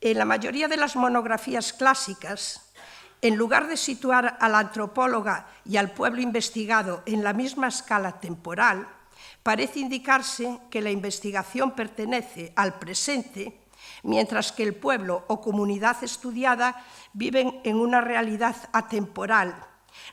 En la mayoría de las monografías clásicas, en lugar de situar a la antropóloga y al pueblo investigado en la misma escala temporal, parece indicarse que la investigación pertenece al presente, mientras que el pueblo o comunidad estudiada viven en una realidad atemporal,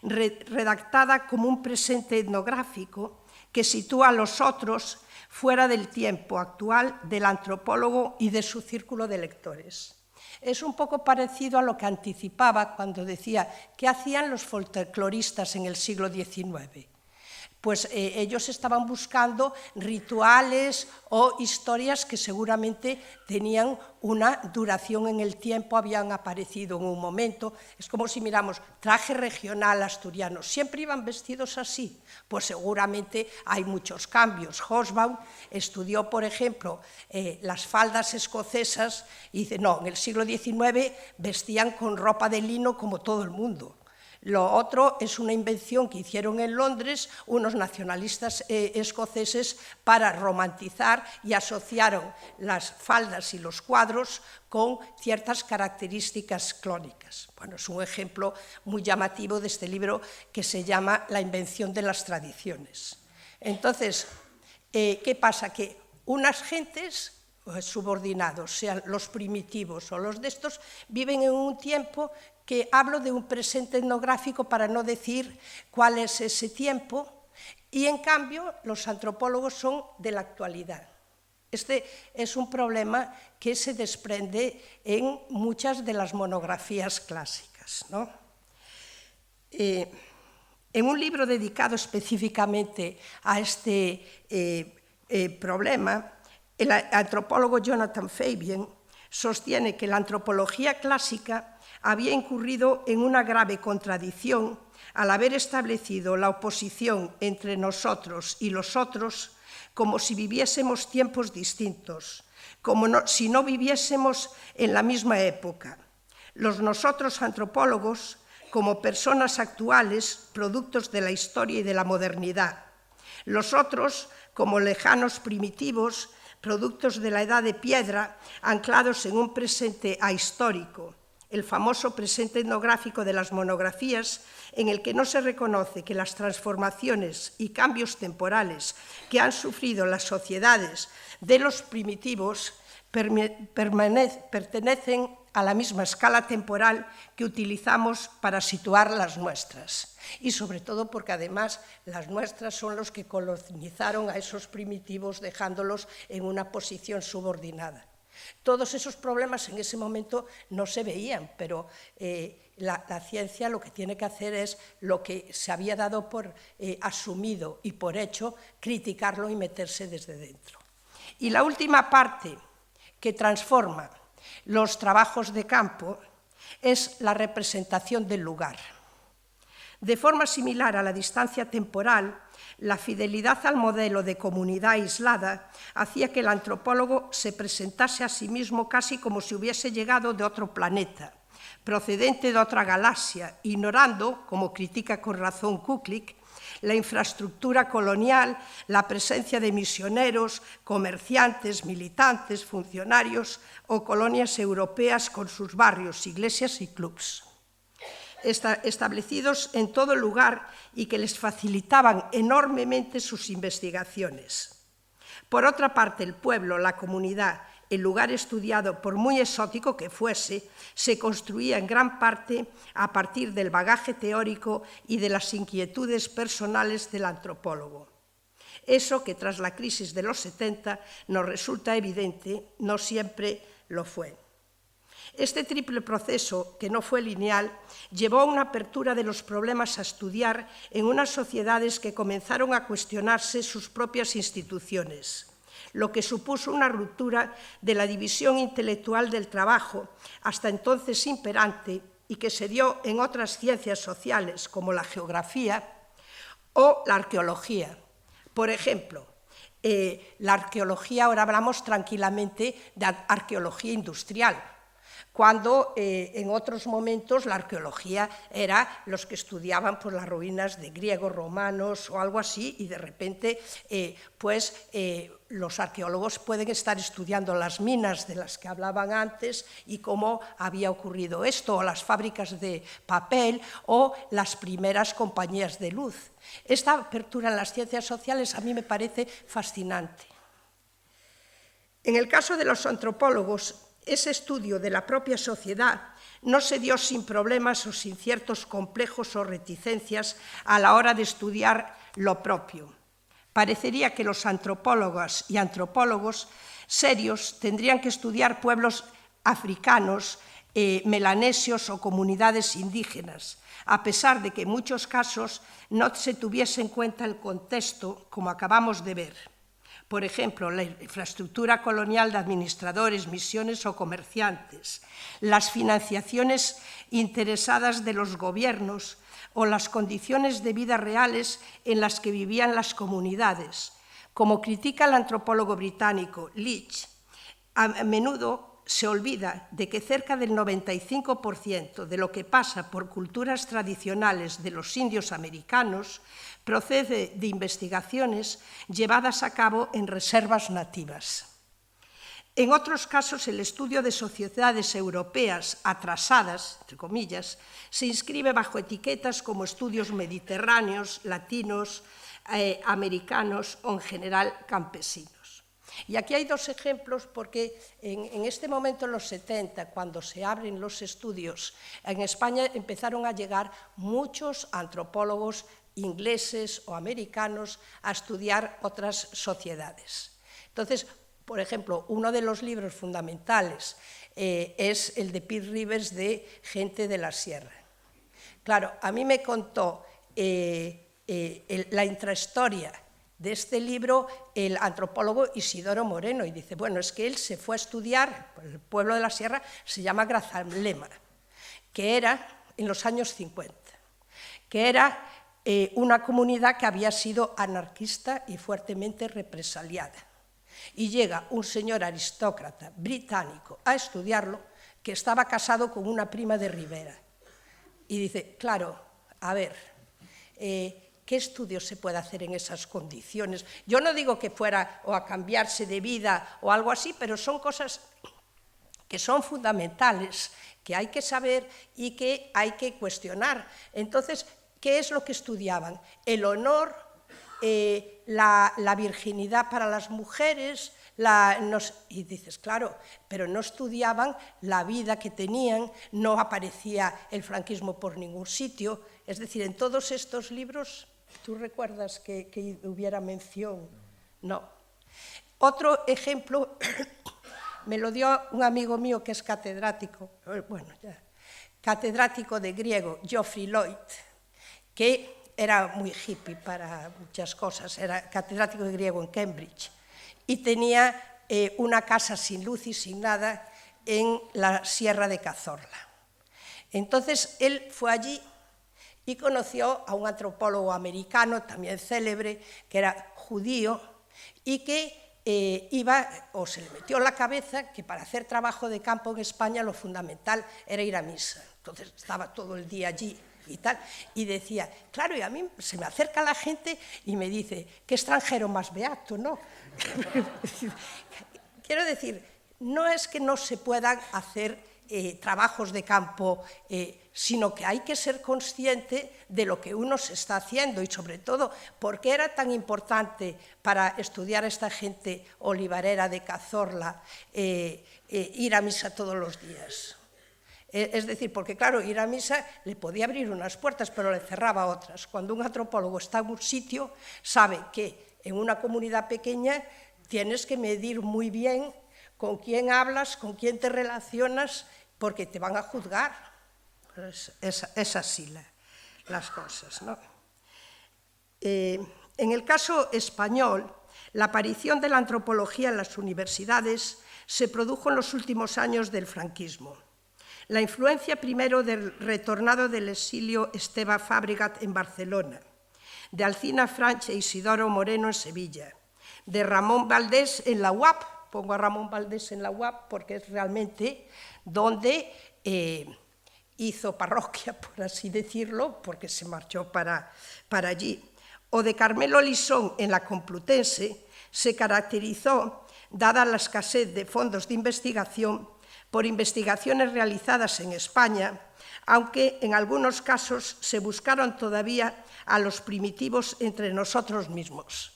re- redactada como un presente etnográfico que sitúa a los otros fuera del tiempo actual del antropólogo y de su círculo de lectores. Es un poco parecido a lo que anticipaba cuando decía: ¿qué hacían los folcloristas en el siglo diecinueve? Pues eh, ellos estaban buscando rituales o historias que seguramente tenían una duración en el tiempo, habían aparecido en un momento. Es como si miramos traje regional asturiano, ¿siempre iban vestidos así? Pues seguramente hay muchos cambios. Hobsbawm estudió, por ejemplo, eh, las faldas escocesas y dice: no, en el siglo diecinueve vestían con ropa de lino como todo el mundo. Lo otro es una invención que hicieron en Londres unos nacionalistas eh, escoceses para romantizar, y asociaron las faldas y los cuadros con ciertas características clónicas. Bueno, es un ejemplo muy llamativo de este libro que se llama La invención de las tradiciones. Entonces, eh, ¿qué pasa? Que unas gentes, eh, subordinados, sean los primitivos o los de estos, viven en un tiempo que hablo de un presente etnográfico para no decir cuál es ese tiempo, y en cambio los antropólogos son de la actualidad. Este es un problema que se desprende en muchas de las monografías clásicas, ¿no? Eh, en un libro dedicado específicamente a este eh, eh, problema, el a-, antropólogo Jonathan Fabian sostiene que la antropología clásica había incurrido en una grave contradicción al haber establecido la oposición entre nosotros y los otros como si viviésemos tiempos distintos, como no, si no viviésemos en la misma época. Los nosotros antropólogos como personas actuales, productos de la historia y de la modernidad. Los otros como lejanos primitivos, productos de la edad de piedra, anclados en un presente ahistórico, el famoso presente etnográfico de las monografías, en el que no se reconoce que las transformaciones y cambios temporales que han sufrido las sociedades de los primitivos perme-, permanec-, pertenecen a la misma escala temporal que utilizamos para situar las nuestras. Y sobre todo porque además las nuestras son los que colonizaron a esos primitivos dejándolos en una posición subordinada. Todos esos problemas en ese momento no se veían, pero eh, la, la ciencia lo que tiene que hacer es lo que se había dado por eh, asumido y por hecho, criticarlo y meterse desde dentro. Y la última parte que transforma los trabajos de campo es la representación del lugar. De forma similar a la distancia temporal, la fidelidad al modelo de comunidad aislada hacía que el antropólogo se presentase a sí mismo casi como si hubiese llegado de otro planeta, procedente de otra galaxia, ignorando, como critica con razón Kuclik, la infraestructura colonial, la presencia de misioneros, comerciantes, militantes, funcionarios o colonias europeas con sus barrios, iglesias y clubs, esta-, establecidos en todo lugar y que les facilitaban enormemente sus investigaciones. Por otra parte, el pueblo, la comunidad, el lugar estudiado, por muy exótico que fuese, se construía en gran parte a partir del bagaje teórico y de las inquietudes personales del antropólogo. Eso que tras la crisis de los setenta nos resulta evidente, no siempre lo fue. Este triple proceso, que no fue lineal, llevó a una apertura de los problemas a estudiar en unas sociedades que comenzaron a cuestionarse sus propias instituciones, lo que supuso una ruptura de la división intelectual del trabajo, hasta entonces imperante, y que se dio en otras ciencias sociales, como la geografía o la arqueología. Por ejemplo, eh, la arqueología, ahora hablamos tranquilamente de ar-, arqueología industrial, cuando eh, en otros momentos la arqueología era los que estudiaban, pues, las ruinas de griegos, romanos o algo así, y de repente, eh, pues, eh, los arqueólogos pueden estar estudiando las minas de las que hablaban antes y cómo había ocurrido esto, o las fábricas de papel, o las primeras compañías de luz. Esta apertura en las ciencias sociales a mí me parece fascinante. En el caso de los antropólogos, ese estudio de la propia sociedad no se dio sin problemas o sin ciertos complejos o reticencias a la hora de estudiar lo propio. Parecería que los antropólogas y antropólogos serios tendrían que estudiar pueblos africanos, eh, melanesios o comunidades indígenas, a pesar de que en muchos casos no se tuviese en cuenta el contexto, como acabamos de ver. Por ejemplo, la infraestructura colonial de administradores, misiones o comerciantes, las financiaciones interesadas de los gobiernos o las condiciones de vida reales en las que vivían las comunidades. Como critica el antropólogo británico Leach, a menudo se olvida de que cerca del noventa y cinco por ciento de lo que pasa por culturas tradicionales de los indios americanos procede de investigaciones llevadas a cabo en reservas nativas. En otros casos, el estudio de sociedades europeas atrasadas, entre comillas, se inscribe bajo etiquetas como estudios mediterráneos, latinos, eh, americanos o, en general, campesinos. Y aquí hay dos ejemplos, porque en, en este momento, en los setenta, cuando se abren los estudios, en España empezaron a llegar muchos antropólogos ingleses o americanos a estudiar otras sociedades. Entonces, por ejemplo, uno de los libros fundamentales, eh, es el de Pitt Rivers, de Gente de la Sierra. Claro, a mí me contó, eh, eh, el, la intrahistoria de este libro el antropólogo Isidoro Moreno, y dice, bueno, es que él se fue a estudiar, el pueblo de la sierra se llama Grazalema, que era en los años cincuenta, que era, eh, una comunidad que había sido anarquista y fuertemente represaliada. Y llega un señor aristócrata británico a estudiarlo, que estaba casado con una prima de Rivera. Y dice, claro, a ver, eh, ¿qué estudio se puede hacer en esas condiciones? Yo no digo que fuera o a cambiarse de vida o algo así, pero son cosas que son fundamentales, que hay que saber y que hay que cuestionar. Entonces, ¿qué es lo que estudiaban? El honor, eh, la, la virginidad para las mujeres, la, no s-, y dices, claro, pero no estudiaban la vida que tenían, no aparecía el franquismo por ningún sitio. Es decir, en todos estos libros, ¿tú recuerdas que, que hubiera mención? No. Otro ejemplo me lo dio un amigo mío que es catedrático, eh, bueno, ya, catedrático de griego, Geoffrey Lloyd, que era muy hippie para muchas cosas, era catedrático de griego en Cambridge y tenía, eh, una casa sin luz y sin nada en la Sierra de Cazorla. Entonces, él fue allí y conoció a un antropólogo americano, también célebre, que era judío, y que, eh, iba, o se le metió en la cabeza que para hacer trabajo de campo en España lo fundamental era ir a misa. Entonces estaba todo el día allí y tal, y decía, claro, y a mí se me acerca la gente y me dice, qué extranjero más beato, ¿no? Quiero decir, no es que no se puedan hacer, eh, trabajos de campo, eh, sino que hay que ser consciente de lo que uno se está haciendo y, sobre todo, por qué era tan importante para estudiar a esta gente olivarera de Cazorla, eh, eh, ir a misa todos los días. Eh, es decir, porque, claro, ir a misa le podía abrir unas puertas, pero le cerraba otras. Cuando un antropólogo está en un sitio, sabe que en una comunidad pequeña tienes que medir muy bien con quién hablas, con quién te relacionas, porque te van a juzgar. Es, es, es así la, las cosas, ¿no? Eh, en el caso español, la aparición de la antropología en las universidades se produjo en los últimos años del franquismo. La influencia primero del retornado del exilio Esteba Fàbregat en Barcelona, de Alcina Franch e Isidoro Moreno en Sevilla, de Ramón Valdés en la UAP, pongo a Ramón Valdés en la UAP porque es realmente donde, eh, hizo parroquia, por así decirlo, porque se marchó para, para allí, o de Carmelo Lisón en la Complutense, se caracterizó, dada la escasez de fondos de investigación, por investigaciones realizadas en España, aunque en algunos casos se buscaron todavía a los primitivos entre nosotros mismos.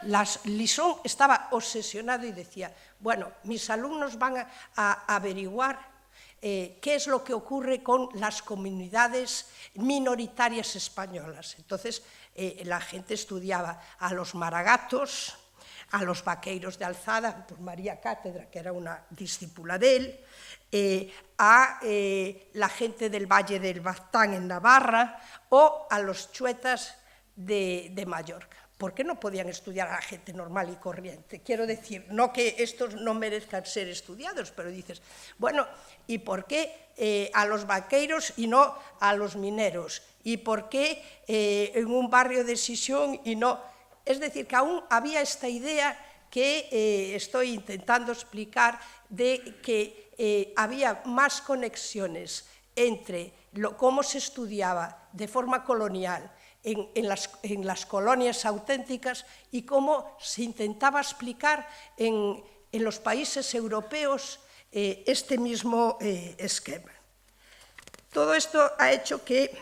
Las, Lisón estaba obsesionado y decía, bueno, mis alumnos van a, a averiguar eh, qué es lo que ocurre con las comunidades minoritarias españolas. Entonces, eh, la gente estudiaba a los Maragatos, a los vaqueiros de Alzada, por María Cátedra, que era una discípula de él, eh, a, eh, la gente del Valle del Baztán en Navarra o a los chuetas de, de Mallorca. ¿Por qué no podían estudiar a la gente normal y corriente? Quiero decir, no que estos no merezcan ser estudiados, pero dices, bueno, ¿y por qué, eh, a los vaqueiros y no a los mineros? ¿Y por qué, eh, en un barrio de Xixón y no? Es decir, que aún había esta idea que, eh, estoy intentando explicar, de que, eh, había más conexiones entre lo, cómo se estudiaba de forma colonial en, en las, en las colonias auténticas y cómo se intentaba explicar en, en los países europeos, eh, este mismo, eh, esquema. Todo esto ha hecho que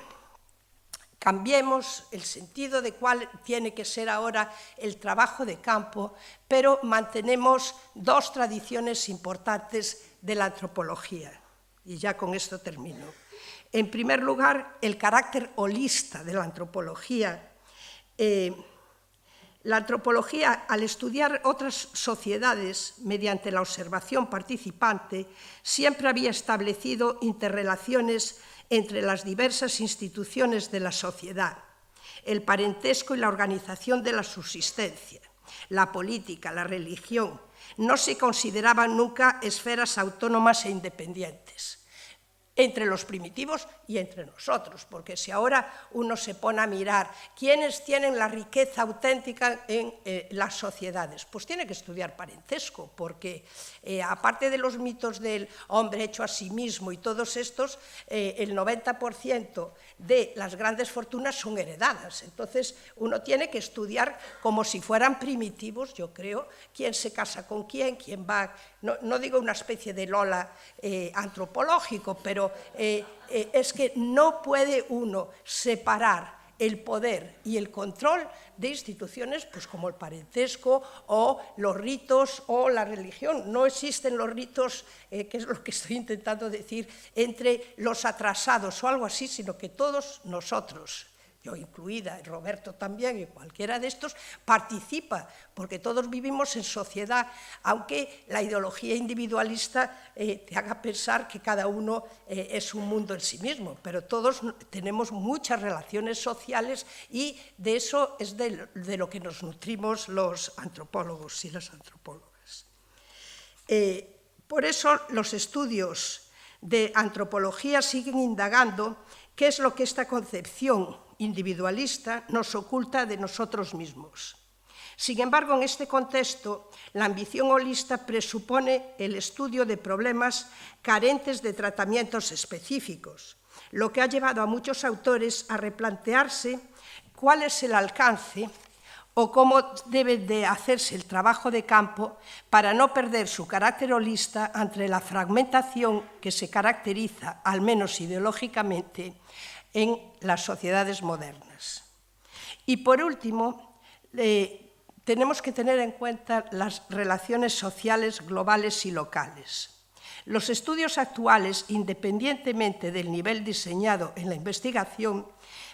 cambiemos el sentido de cuál tiene que ser ahora el trabajo de campo, pero mantenemos dos tradiciones importantes de la antropología. Y ya con esto termino. En primer lugar, el carácter holista de la antropología. Eh, la antropología, al estudiar otras sociedades mediante la observación participante, siempre había establecido interrelaciones entre las diversas instituciones de la sociedad, el parentesco y la organización de la subsistencia, la política, la religión. No se consideraban nunca esferas autónomas e independientes entre los primitivos y entre nosotros, porque si ahora uno se pone a mirar quiénes tienen la riqueza auténtica en, eh, las sociedades, pues tiene que estudiar parentesco, porque, eh, aparte de los mitos del hombre hecho a sí mismo y todos estos, eh, el noventa por ciento de las grandes fortunas son heredadas. Entonces, uno tiene que estudiar como si fueran primitivos, yo creo, quién se casa con quién, quién va, no, no digo una especie de Lola, eh, antropológico, pero, eh, eh, es que no puede uno separar el poder y el control de instituciones, pues, como el parentesco o los ritos o la religión. No existen los ritos, eh, que es lo que estoy intentando decir, entre los atrasados o algo así, sino que todos nosotros, yo incluida, y Roberto también, y cualquiera de estos, participa, porque todos vivimos en sociedad, aunque la ideología individualista, eh, te haga pensar que cada uno, eh, es un mundo en sí mismo, pero todos n-, tenemos muchas relaciones sociales y de eso es de, de lo que nos nutrimos los antropólogos y las antropólogas. Eh, por eso los estudios de antropología siguen indagando qué es lo que esta concepción individualista nos oculta de nosotros mismos. Sin embargo, en este contexto, la ambición holista presupone el estudio de problemas carentes de tratamientos específicos, lo que ha llevado a muchos autores a replantearse cuál es el alcance o cómo debe de hacerse el trabajo de campo para no perder su carácter holista ante la fragmentación que se caracteriza, al menos ideológicamente, en las sociedades modernas. Y por último, eh, tenemos que tener en cuenta las relaciones sociales globales y locales. Los estudios actuales, independientemente del nivel diseñado en la investigación,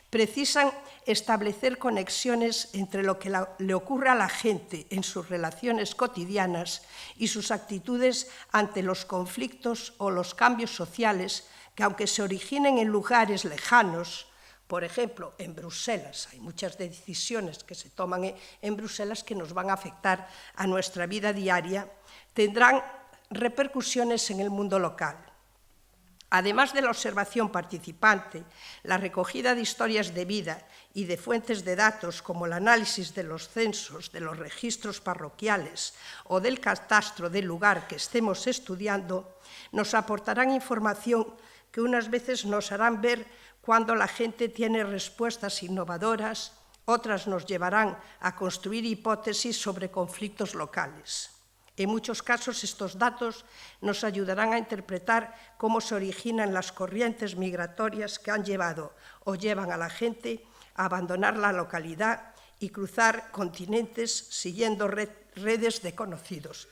precisan establecer conexiones entre lo que la, le ocurre a la gente en sus relaciones cotidianas y sus actitudes ante los conflictos o los cambios sociales que, aunque se originen en lugares lejanos, por ejemplo, en Bruselas, hay muchas decisiones que se toman en, en Bruselas que nos van a afectar a nuestra vida diaria, tendrán repercusiones en el mundo local. Además de la observación participante, la recogida de historias de vida y de fuentes de datos como el análisis de los censos, de los registros parroquiales o del catastro del lugar que estemos estudiando, nos aportarán información que unas veces nos harán ver cuando la gente tiene respuestas innovadoras, otras nos llevarán a construir hipótesis sobre conflictos locales. En muchos casos, estos datos nos ayudarán a interpretar cómo se originan las corrientes migratorias que han llevado o llevan a la gente a abandonar la localidad y cruzar continentes siguiendo red, redes de conocidos.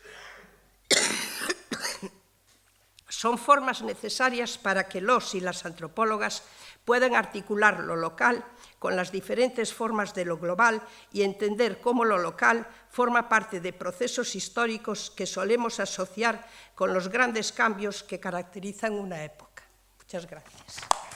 Son formas necesarias para que los y las antropólogas puedan articular lo local con las diferentes formas de lo global y entender cómo lo local forma parte de procesos históricos que solemos asociar con los grandes cambios que caracterizan una época. Muchas gracias.